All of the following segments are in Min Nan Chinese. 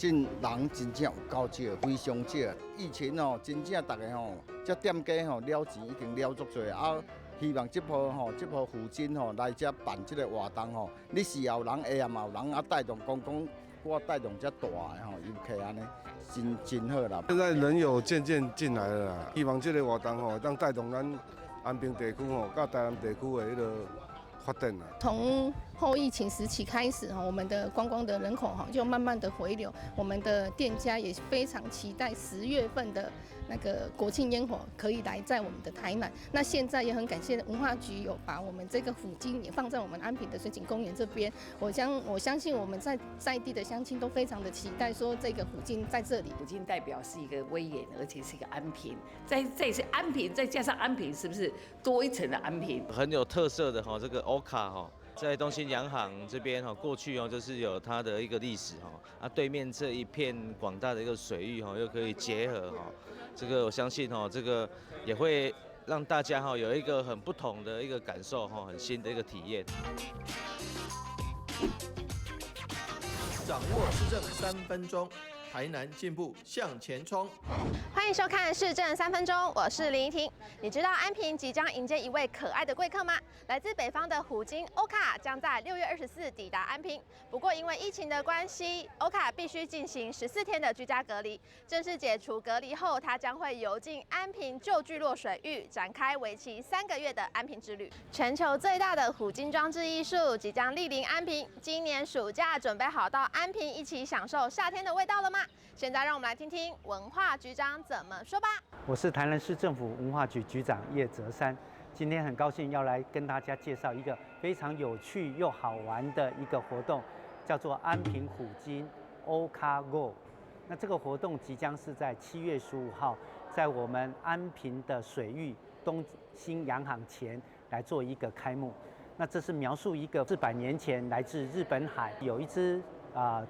真人真正有夠少，非常少。以前吼，真正逐个吼，這店家吼了錢已經了足濟啊。希望這波吼，這波虎鯨吼來遮辦這個活動吼，你是有人會啊嘛有人啊帶動觀光，我帶動遮大的吼遊客按呢，真真好啦。現在人有漸漸進來了啦，希望這個活動吼，當帶動咱安平地區吼，佮台南地區的彼个發展啦。從後疫情時期開始哈，我們的觀光的人口哈就慢慢的回流，我們的店家也非常期待10月份的那個國慶煙火可以來在我們的台南。那現在也很感謝文化局有把我們這個虎鯨也放在我們安平的水景公園這邊。我相信我們在地的鄉親都非常的期待，說這個虎鯨在這裡。虎鯨代表是一個威嚴，而且是一個安平。再是安平，再加上安平，是不是多一層的安平？很有特色的哈，這個歐卡哈。在東興洋行這邊哈，過去哦就是有它的一個歷史哈，啊對面這一片廣大的一個水域哈，又可以結合哈，這個我相信哈，這個也會讓大家哈有一個很不同的一個感受哈，很新的一個體驗。掌握市政3分鐘，台南進步向前衝。歡迎收看市政三分鐘，我是林怡婷。你知道安平即將迎接一位可愛的貴客嗎？來自北方的虎鯨歐卡將在6月24抵達安平。不過因為疫情的關係，歐卡必須進行14天的居家隔離。正式解除隔離後，他將會游進安平舊聚落水域，展開為期3個月的安平之旅。全球最大的虎鯨裝置藝術即將蒞臨安平。今年暑假準備好到安平一起享受夏天的味道了嗎？現在讓我們來聽聽文化局長怎麼說吧。我是台南市政府文化局局長葉澤山，今天很高興要來跟大家介紹一個非常有趣又好玩的一個活動，叫做安平虎鯨歐卡 Go。那這個活動即將是在7月15號，在我們安平的水域東興洋行前來做一個開幕。那這是描述一個400年前來自日本海有一隻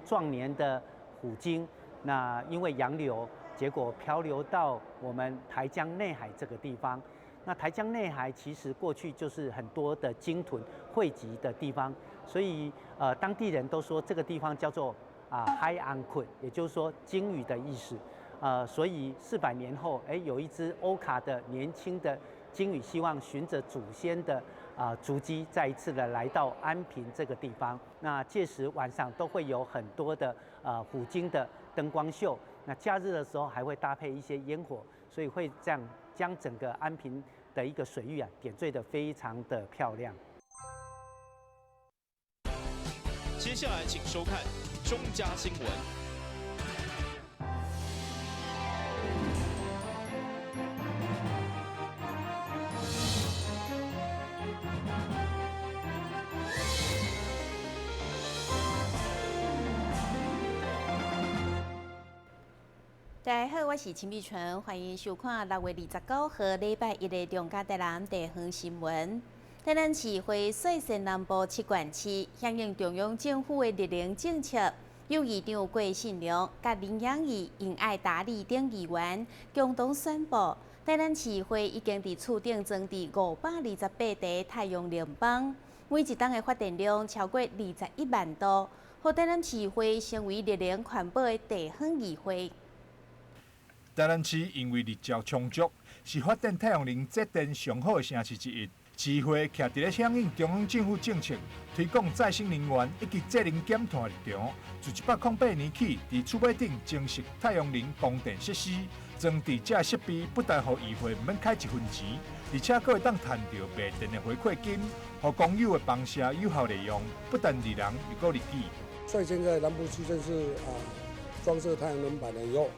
壯年的虎鯨，那因為洋流，結果漂流到我們台江內海這個地方。那台江內海其實過去就是很多的鯨豚匯集的地方，所以當地人都說這個地方叫做海頷窟，也就是說鯨魚的意思。所以400年後，哎，有一隻歐卡的年輕的鯨魚，希望循着祖先的足跡，再一次的來到安平這個地方。那屆時晚上都會有很多的虎鯨的燈光秀。那假日的時候還會搭配一些煙火，所以會這樣將整個安平的一個水域啊點綴得非常的漂亮。接下來請收看中嘉新聞。大家好，我是陳美純，歡迎收看6月29號禮拜一的中嘉台南地方新聞。台南市會率先南部七縣市響應中央政府的綠能政策，由議長郭信良佮林養義、尹愛達利等議員共同宣布，台南市會已經佇厝頂裝置528台太陽能板，每一冬的發電量超過21萬度，予台南市會成為綠能環保的地方議會。台南市因為日照充足，是發展太陽能節電上好的城市之一。市會徛佇咧響應中央政府政策，推廣再生能源以及節能減碳的立場，自108年起，佇厝尾頂增設太陽能光電設施，裝置這設備不但予議會毋免開一分錢，而且閣會當趁著賣電的回饋金，予公有的房舍有效利用，不但利人又閣利己。率先在南部區縣市裝設太陽能板了以後，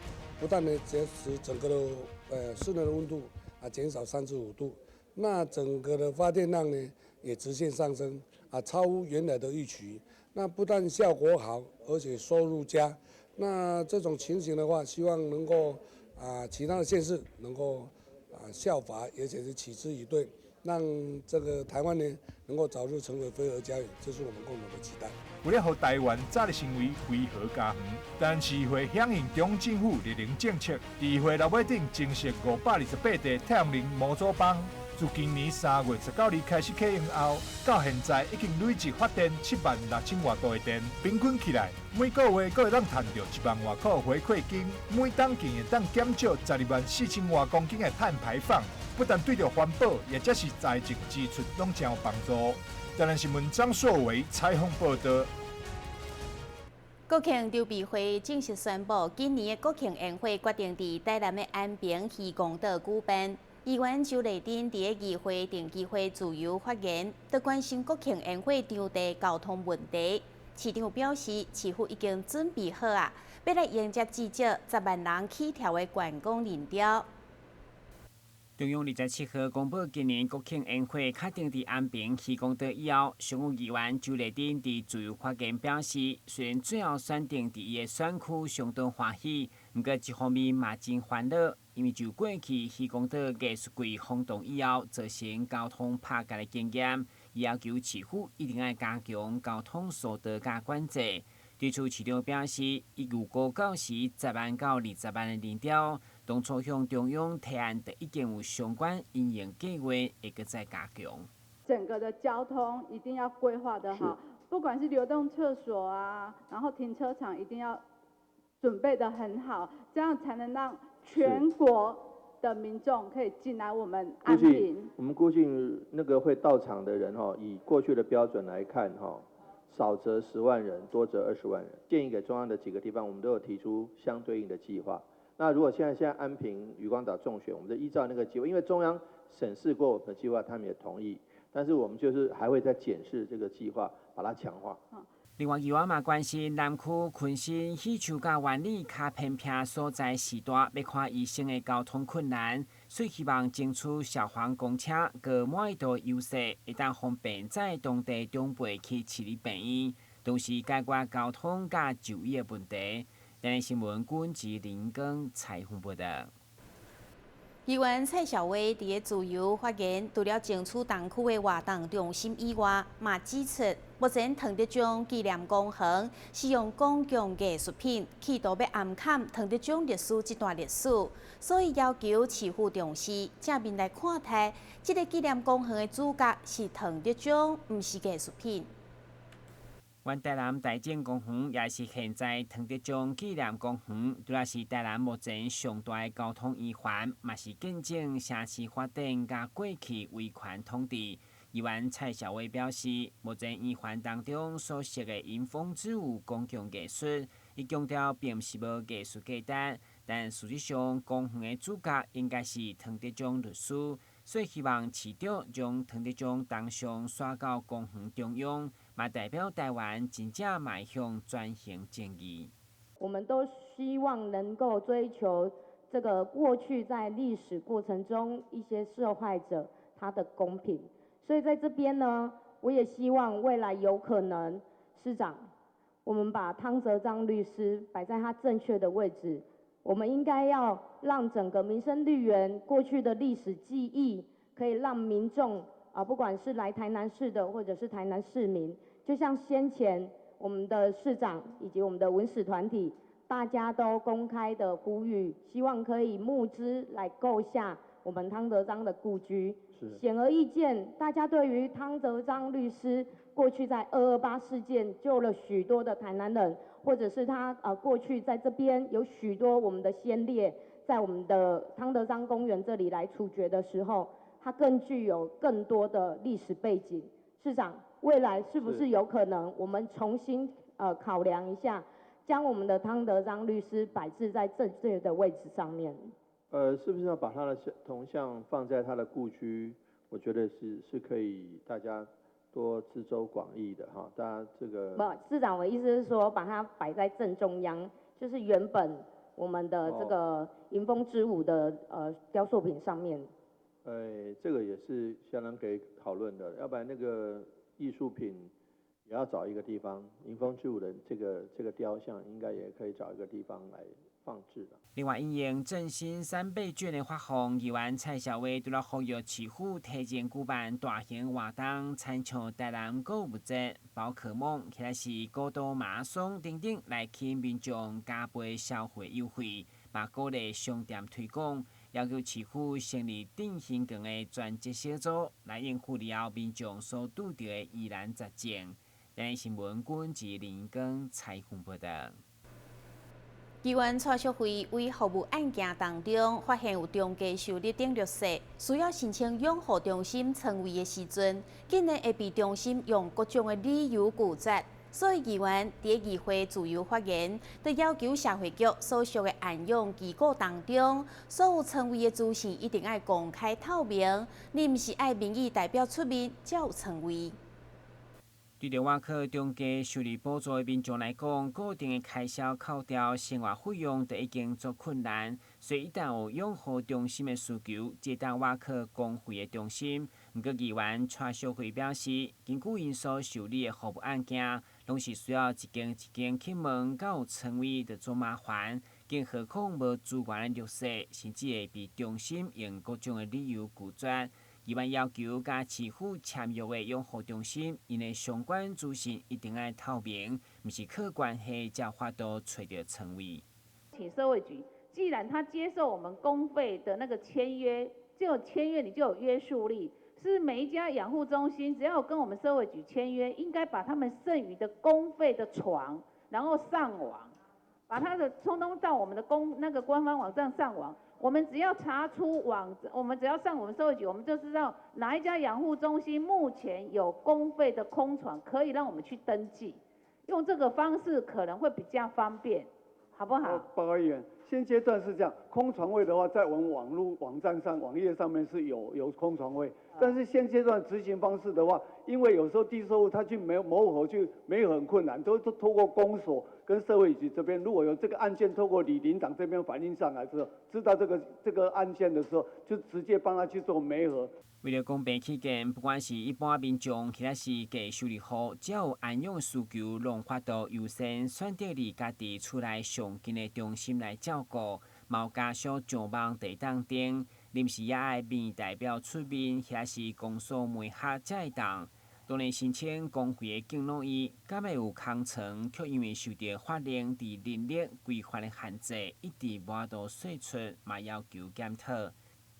不但呢節使整個的室內的溫度減少3至5度，那整個的發電量呢也直線上升超乎原來的預期。那不但效果好，而且收入佳。那這種情形的話，希望能夠其他的縣市能夠效法，而且是取之以對，讓這個台灣呢能夠早日成為非核家園，這是我們共同的期待。為了予台灣早日成為非核家園，台南市會響應中央政府綠能政策，佇議會樓尾頂增設528塊太陽能模組板，自今年3月19日開始啟用後，到現在已經累計發電7萬6千外度的電，平均起來每個月閣會當趁著1萬外箍回饋金，每冬竟會當減少12萬4千外公斤的碳排放，不但對著環保，也則是財政支出攏誠有幫助。台南新聞張碩偉採訪報導。國慶籌備會正式宣布，今年的國慶煙火決定佇台南的安平漁光島舉辦。議員周麗珍佇咧議會定期會自由發言，都關心國慶煙火場地交通問題。市長表示，市府已經準備好啊，欲來迎接至少10萬人起跳的觀光人潮。中央27號公布今年國慶煙火確定佇安平漁光島以後，商務議員周麗珍佇自由發言表示，雖然最後選定佇伊的選區相當歡喜，毋過這方面嘛真煩惱，因為就過去漁光島藝術季轟動以後，造成交通拍結的經驗，伊要求市府一定愛加強交通疏導佮管制。對此，市長表示，伊預估到時10萬到20萬的人潮，當初向中央提案，就已經有相關因應計劃，會閣再加強。整個的交通一定要規劃得好，不管是流動廁所啊，然後停車場一定要準備得很好，這樣才能讓全國的民眾可以進來我們安平。我們估計那個會到場的人哈，以過去的標準來看哈，少則10萬人，多則20萬人。建議給中央的幾個地方，我們都有提出相對應的計劃。那如果現在安平漁光島中選，我們就依照那個計劃，因為中央審視過我們的計劃，他們也同意。但是我們就是還會再檢視這個計劃，把它強化。另外，議員嘛關心南區坤新、喜樹佮萬里較偏僻所在時段，欲看醫生的交通困難，所以希望爭取消防公車閣滿意度優勢，會當方便載當地長輩去市立病院，同時解決交通佮就醫的問題。台南新聞郭志林跟采訪報導。議員蔡小薇佇咧自由發言，除了爭取東區的活動中心以外，嘛指出目前唐德宗紀念公園是用公共藝術品，企圖欲掩崁唐德宗律師這段歷史，所以要求市府重視，正面來看待這个紀念公園的主角是唐德宗，毋是藝術品。原台南大井公園也是現在唐德宗紀念公園，除了是台南目前上大的交通圓環，嘛是見證城市發展佮過去威權統治。議員蔡小偉表示，目前圓環當中所設的迎風之舞公共藝術，伊強調並毋是無藝術價值，但事實上公園的主角應該是唐德宗律師，所以希望市長將唐德宗銅像徙到公園中央。嘛代表台灣真正邁向轉型正義。我們都希望能夠追求這個過去在歷史過程中一些受害者他的公平，所以在這邊呢，我也希望未來有可能，市長，我們把湯澤章律師擺在他正確的位置，我們應該要讓整個民生綠園過去的歷史記憶，可以讓民眾啊，不管是來台南市的或者是台南市民。就像先前我們的市長以及我們的文史團體，大家都公開的呼籲，希望可以募資來購下我們湯德章的故居。顯而易見，大家對於湯德章律師過去在228事件救了許多的台南人，或者是他過去在這邊有許多我們的先烈，在我們的湯德章公園這裡來處決的時候，他更具有更多的歷史背景。市長，未來是不是有可能我們重新考量一下，將我們的湯德章律師擺置在正確的位置上面？是不是要把他的銅像放在他的故居？我覺得是可以大家多諮周廣益的哈。大家這個不，市長，我的意思是說，把它擺在正中央，就是原本我們的這個迎風之舞的雕塑品上面。這個也是相當可以討論的，要不然那個藝術品也要找一個地方，迎風之舞的這個雕像應該也可以找一個地方來放置的。另外，因應振興三倍券的發放，議員蔡小偉除了呼籲市府提前舉辦大型活動，親像台南購物節、寶可夢，或者是古都馬拉松等等，來吸引民眾加倍消費優惠，嘛鼓勵商店推廣。要求市府成立振兴局的专责小组来应付了后民众所拄著的疑难杂症。台视新闻军志林光采访报道。议员蔡淑慧为服务案件当中，发现有中介受理等劣势，需要申请养护中心床位的时阵，竟然会被中心用各种的理由拒绝。所以议员伫议会自由发言，就要求社会局所属的安养机构当中，所有床位的资讯一定爱公开透明，你毋是爱民意代表出面才有床位。对着外靠中介受理补助的民众来讲，固定的开销扣掉生活费用，就已经足困难。所以一旦有养护中心的需求，这当外靠公费的中心。毋过议员蔡淑慧表示，根据𪜶所受理的服务案件，拢是需要一间一间去问，才有床位就足麻烦，更何况无资源的弱势，甚至会被中心用各种的理由拒绝。议员要求，佮市府签约的养护中心，𪜶的相关资讯一定爱透明，毋是靠关系才有法度揣著床位。请社会局，既然他接受我们公费的那个签约，就签约你就有约束力。是每一家养护中心，只要跟我们社会局签约，应该把他们剩余的公费的床，然后上网，把他的通通到我们的公那个官方网站上网。我们只要查出网，我们只要上我们社会局，我们就知道哪一家养护中心目前有公费的空床，可以让我们去登记。用这个方式可能会比较方便，好不好？报告议员，现阶段是这样，空床位的话，在我们网络网站上、网页上面是有空床位，但是现阶段执行方式的话，因为有时候低收入他去没谋合去没有很困难，都透过公所跟社会局这边，如果有这个案件透过李林长这边反映上来之后，知道这个案件的时候，就直接帮他去做媒合。为了公平起见，不管是一般民众，或者是低收入户，只要有安养需求，拢有法度优先选择伫家己厝内上近的中心来照顾。嘛有家属上网地当顶，临时也爱民意代表出面，或者是公所媒合才会当。当然申请公费的敬老院，敢会有空床，却因为受著法令伫人力规范的限制，一直无法度释出，嘛要求检讨。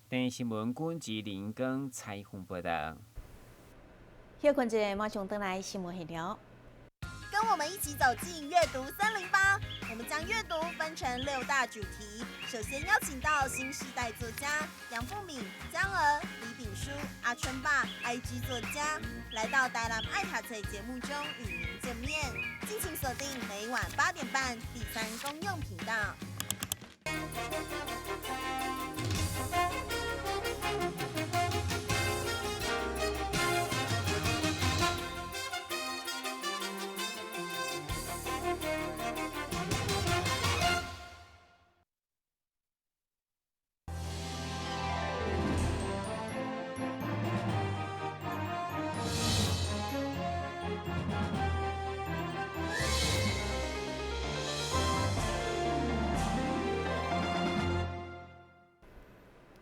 电视新闻军志林光采访报道。歇困一下，马上转来新闻现场。跟我们一起走进阅读308，我们将阅读分成6大主题。首先邀请到新时代作家杨富敏、江娥、李炳书、阿春爸、IG 作家，来到台南爱读册节目中与您见面。敬请锁定每晚8点半第3公用频道。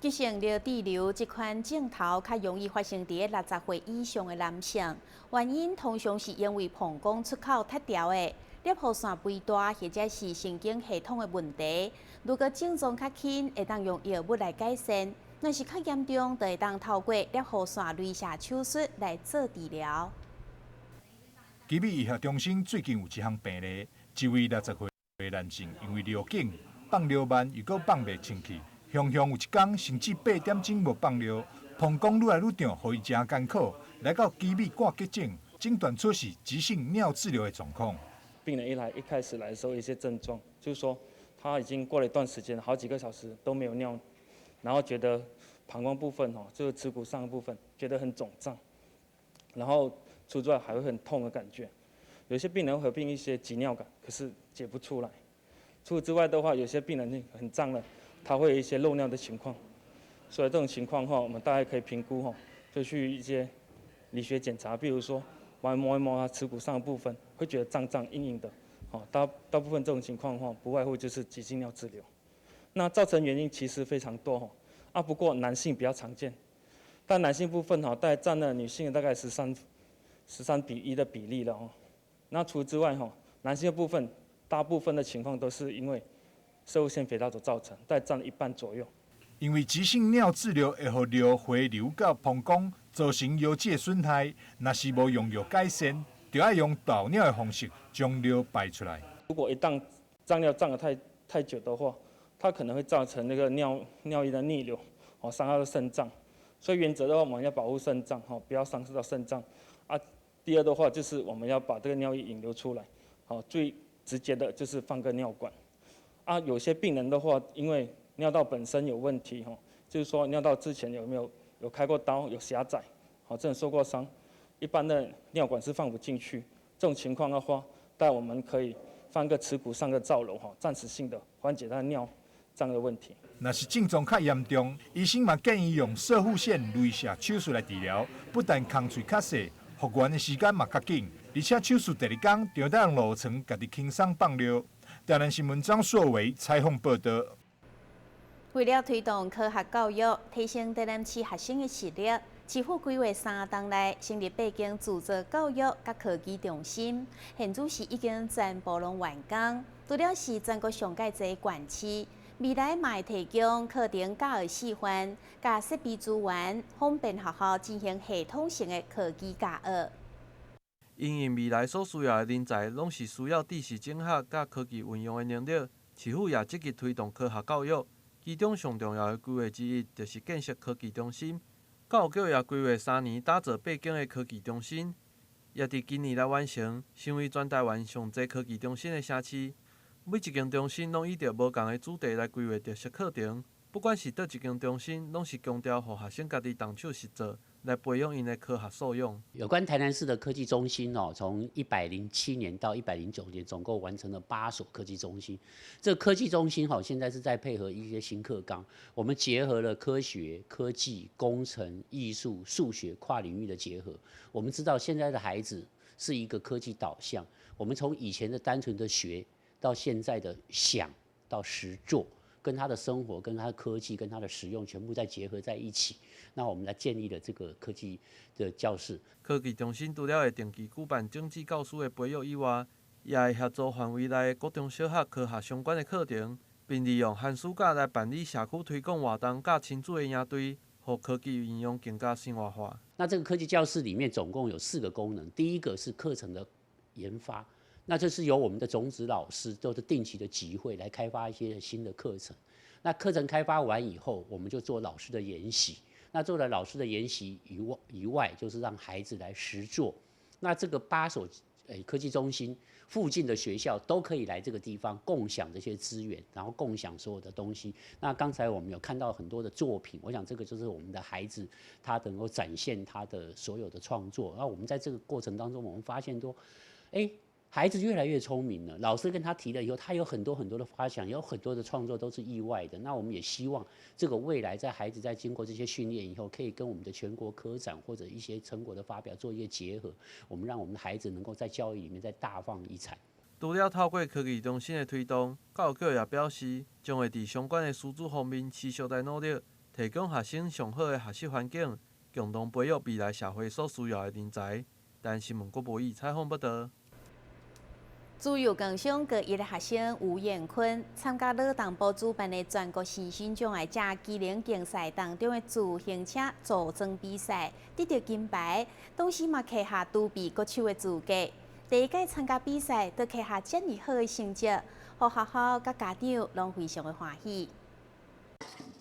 急性尿潴留这款症头较容易发生伫60岁以上的男性，原因通常是因为膀胱出口脱掉的尿道腺肥大，或者是神经系统的问题。如果症状较轻，会当用药物来改善；若是较严重，就会当透过尿道腺镭射手术来做治疗。奇美医学中心最近有一项病例，一位60岁的男性因为尿紧、放尿慢，又阁放袂清气。雄雄有一天甚至8点钟无放尿，膀胱愈来愈胀，予伊真艰苦。来到奇美挂急诊，诊断出是急性尿滞留的状况。病人一开始来的时候，一些症状就是说他已经过了一段时间，好几个小时都没有尿，然后觉得膀胱部分就是耻骨上的部分觉得很肿胀，然后除此之外还会很痛的感觉。有些病人会合并一些急尿感，可是解不出来。除此之外的话，有些病人很胀了。他会有一些漏尿的情况，所以这种情况我们大概可以评估就去一些理学检查，比如说摸一摸他耻骨上的部分，会觉得胀胀硬硬的，大部分这种情况不外乎就是急性尿滞留。那造成原因其实非常多不过男性比较常见，但男性部分大概占了女性的大概13比1的比例了那除此之外男性的部分大部分的情况都是因为摄护腺肥大所造成，大概占了一半左右。因為急性尿滯留會予尿回流到膀胱，造成腰子的損害。若是無用藥改善，就愛用導尿的方式將尿排出來。如果一旦脹尿脹得太久的話，它可能會造成那個尿液的逆流，哦，傷害到腎臟。所以原則的話，我們要保護腎臟，吼，不要傷害到腎臟。啊，第二的話就是我們要把這個尿液引流出來，好，最直接的就是放個尿管。啊，有些病人的話，因為尿道本身有問題，吼，就是說尿道之前有沒有有開過刀，有狹窄，好，這種受過傷，一般的尿管是放不進去。這種情況的話，但我們可以放個恥骨上個造瘻，吼，暫時性的緩解他尿脹的問題。若是症狀較嚴重，醫生嘛建議用攝護腺鐳射手術來治療，不但空喙較細，復原的時間嘛較緊。而且手術第二工就當臥床，家己輕鬆放尿。台南新聞張碩偉採訪報道。為了推動科學教育，提升台南市學生的實力，市府規劃三冬內成立八間自助教育佮科技中心，現主時已經全部攏完工。除了是全國上蓋濟縣市，未來嘛會提供課程教學示範、佮設備資源，方便學校進行系統性的科技教學。因應未來所需要的人才，攏是需要知識整合佮科技運用的能力。市府也積極推動科學教育，其中上重要的規劃之一，就是建設科技中心。教育局也規劃3年打造八間的科技中心，也佇今年來完成，成為全台灣上濟科技中心的城市。每一間中心攏依著無仝的主題來規劃特色課程，不管是佗一間中心，攏是強調予學生家己動手實做，來培養𪜶的科學素養。有關台南市的科技中心哦，從107年到109年，總共完成了8所科技中心。這個科技中心哈，現在是在配合一些新課綱，我們結合了科學、科技、工程、藝術、數學跨領域的結合。我們知道現在的孩子是一個科技導向，我們從以前的單純的學，到現在的想到實做。跟他的生活、跟他的科技、跟他的實用全部在結合在一起，那我們來建立了這個科技的教室。科技中心除了會定期舉辦種子教師的培育以外，也會協助範圍內的國中小學科學相關的課程，並利用寒暑假來辦理社區推廣活動，佮親子的營隊，予科技應用更加生活化。那這個科技教室裡面總共有四個功能，第一個是課程的研發。那這是由我們的種子老師都是定期的集會來開發一些新的課程。那課程開發完以後，我們就做老師的研習。那做了老師的研習以外，就是讓孩子來實做。那這個8所科技中心附近的學校都可以來這個地方共享這些資源，然後共享所有的東西。那剛才我們有看到很多的作品，我想這個就是我們的孩子他能夠展現他的所有的創作。那我們在這個過程當中，我們發現說，欸，孩子越來越聰明了，老師跟他提了以後，他有很多很多的發想，有很多的創作都是意外的。那我們也希望這個未來在孩子在經過這些訓練以後，可以跟我們的全國科展或者一些成果的發表做一些結合，我們讓我們的孩子能夠在教育裡面再大放異彩。除了透過科技中心的推動，教育局也表示，將會佇相關的師資方面持續來努力，提供學生上好的學習環境，共同培育未來社會所需要的人才。台新聞郭博義採訪報導。自由工商高一的學生吳彥坤參加勞動部主辦的全國身心障礙者機能競賽當中的自行車組裝比賽，得著金牌，同時嘛揢下獨臂國手的資格。第一屆參加比賽，就揢下遮爾好的成績，予學校佮家長攏非常的歡喜。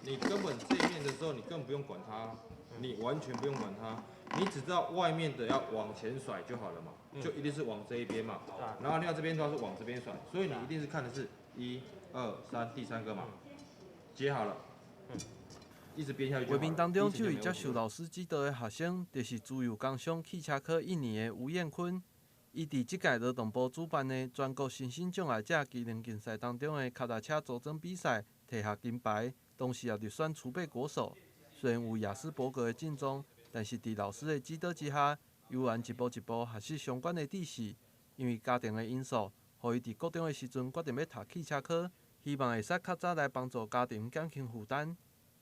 你根本這一面的時候，你根本不用管它，你完全不用管它。你只知道外面的要往前甩就好了嘛，就一定是往這一邊嘛。然後另外這邊的話是往這邊甩，所以你一定是看的是一二三第三個嘛，接好了，一直編下去。畫面當中，這位接受老師指導的學生，就是自由工商汽車科一年的吳彥坤。伊佇這屆勞動部主辦的全國身心障礙者機能競賽當中的跤踏車組裝比賽，摕下金牌，同時也入選儲備國手。雖然有亞斯伯格的症狀，但是佇老師的指導之下，悠然一步一步學習相關的知識。因為家庭的因素，予伊佇國中的時陣決定欲讀汽車科，希望會使較早來幫助家庭減輕負擔。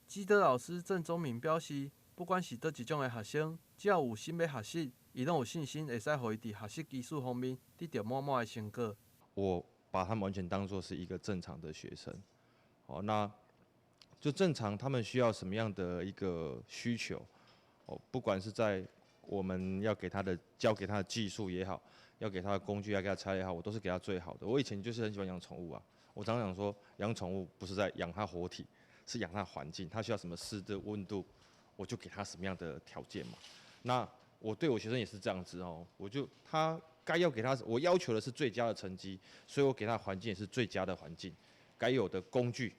指導老師鄭宗明表示，不管是佗一種的學生，只要有心欲學習，伊攏有信心會使予伊佇學習技術方面得著滿滿的成果。我把他們完全當作是一個正常的學生，好，那就正常他們需要什麼樣的一個需求，哦，不管是在我們要給他的教給他的技術也好，要給他的工具，要給他材料也好，我都是給他最好的。我以前就是很喜歡養寵物啊，我常常講說，養寵物不是在養它活體，是養它環境，它需要什麼濕度、溫度，我就給他什麼樣的條件嘛。那我對我學生也是這樣子哦，我就他該要給他，我要求的是最佳的成績，所以我給他環境也是最佳的環境，該有的工具、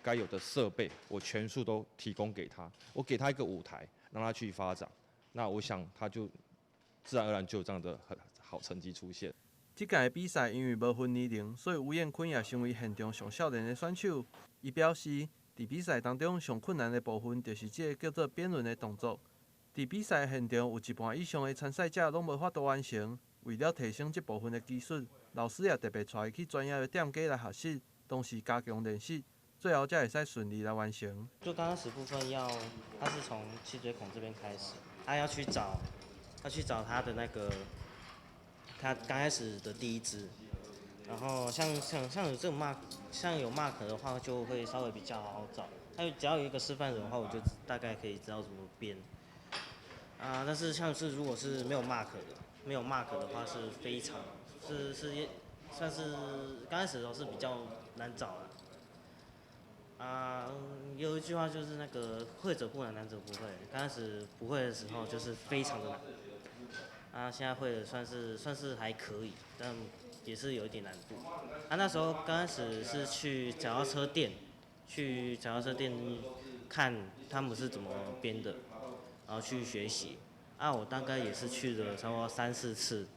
該有的設備，我全數都提供給他。我給他一個舞台，讓他去發展。那我想他就自然而然就有這樣的很好成績出現。這屆比賽因為無分年齡，所以吳彥坤也成為現場上少年的選手。伊表示，佇比賽當中上困難的部分就是這個叫做邊輪的動作。佇比賽現場有一半以上的參賽者攏無法度完成。為了提升這部分的技術，老師也特別帶伊去專業的店家來學習，同時加強練習，最後才會使順利來完成。就剛開始部分要，他是從氣椎孔這邊開始，他要去找，要去找他的那個，他剛開始的第一支，然後像有這種 mark，像有 mark 的話，就會稍微比較好找。他只要有一個示範者的話，我就大概可以知道怎麼編。啊，但是像是如果是沒有 mark 的，沒有 mark 的話是非常，是是算是剛開始的時候是比較難找的。啊，有一句話就是那個會者不難，難者不會。剛開始不會的時候就是非常的難。啊，現在會的算是還可以，但也是有一點難度。啊，那時候剛開始是去腳踏車店，去腳踏車店看他們是怎麼編的，然後去學習。啊，我大概也是去了差不多三四次，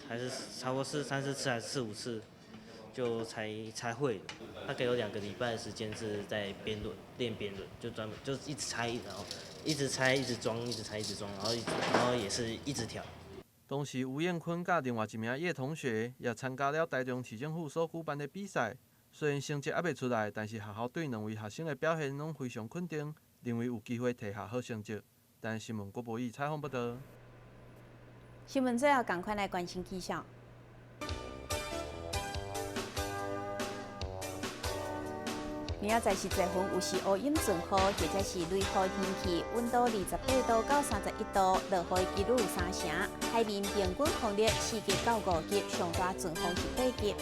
還是差不多是三四次還是四五次，就才會的。他給我2個禮拜的時間是在邊輪練邊輪，就專門就一直拆，然後一直拆，一直裝，一直拆，一直裝，然後也是一直調。當時吳彥坤佮另外一名葉同學也參加了台中市政府所舉辦的比賽，雖然成績猶未出來，但是學校對兩位學生的表現攏非常肯定，認為有機會提下好成績。但新聞郭博義採訪報導。新聞最後，趕快來關心氣象。明仔載是濟雲，有時烏雲陣雨，或者是雷雨天氣，溫度28度到31度，落雨的幾率有3成。海面平均風力4級到5級，上大陣風是8級。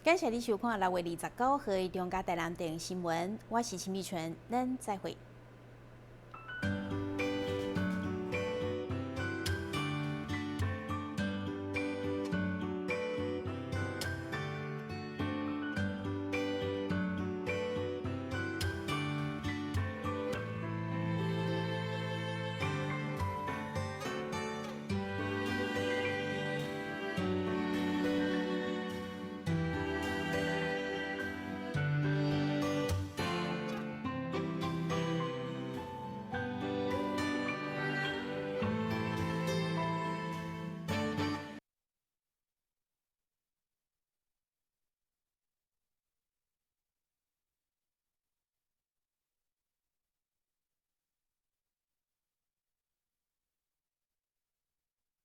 感謝你收看6月29號的中嘉台南電視新聞，我是陳美純，咱再會。